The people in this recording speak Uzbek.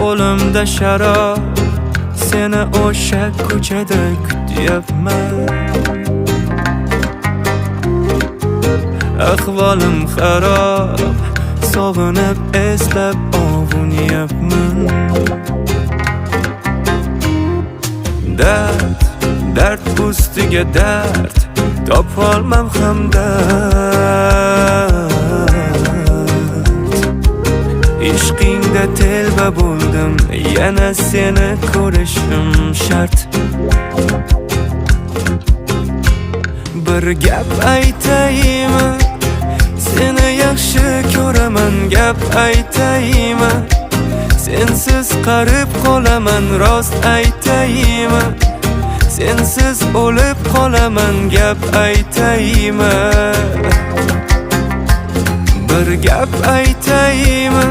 Qo'limda sharob, seni o'sha ko'chada kutyapman. Ahvolim xarob, sog'inib eslab ovunyapman. Dard, dard ustiga dard, topolmam hamdard. Ishqingda telba bo'ldim, yana seni ko'rishim shart. Bir gap aytaymi, seni yaxshi ko'raman, gap aytaymi, sensiz qarib qolaman, rost aytaymi, sensiz o'lib qolaman, gap aytaymi. Bir gap aytaymi.